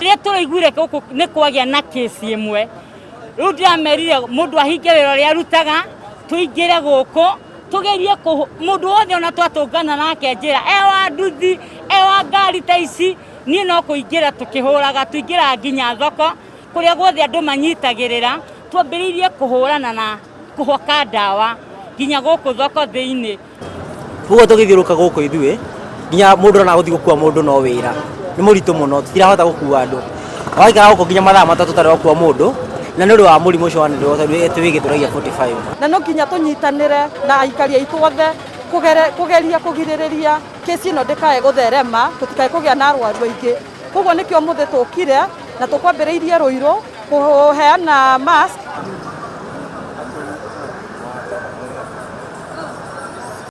Rĩrĩa tũraiguire gũkũ nĩ kwagĩa na kĩci ĩmwe, rĩu ndĩramerire mũndũ ahinge wĩra ũrĩa arutaga, tũingĩre gũkũ tũgerie mũndũ wothe ona twatũngana nake njĩra, e wa nduthi, e wa ngari ta ici, niĩ no kũingĩra tũkĩhũraga, tũingĩraga nginya thoko, kũrĩa guothe andũ manyitagĩrĩra, twambĩrĩirie kũhũrana na kũhoka ndawa nginya gũkũ thoko thĩinĩ. Koguo tũgĩthiũrũrũka gũkũ ithuĩ, nginya mũndũ ona gũthiĩ gũkua mũndũ no wĩra, nĩ mũritũ mũno, tũtirahota gũkua andũ. Waikara gũkũ nginya mathaa matatũ ũtarĩ wakua mũndũ, na nĩ ũndũ wa mũrimũ ũcio wanĩrĩrwo tondũ wĩ Gĩthũrai 45. Na no nginya tũnyitanĩre na aikari aitũ othe kũgeria kũgirĩrĩria kĩci ĩno ndĩkae gũtherema, tũtikae kũgĩa na arwaru aingĩ. Koguo nĩkĩo ũmũthĩ tũkire na tũkwambĩrĩirie Rũirũ kũheana mask.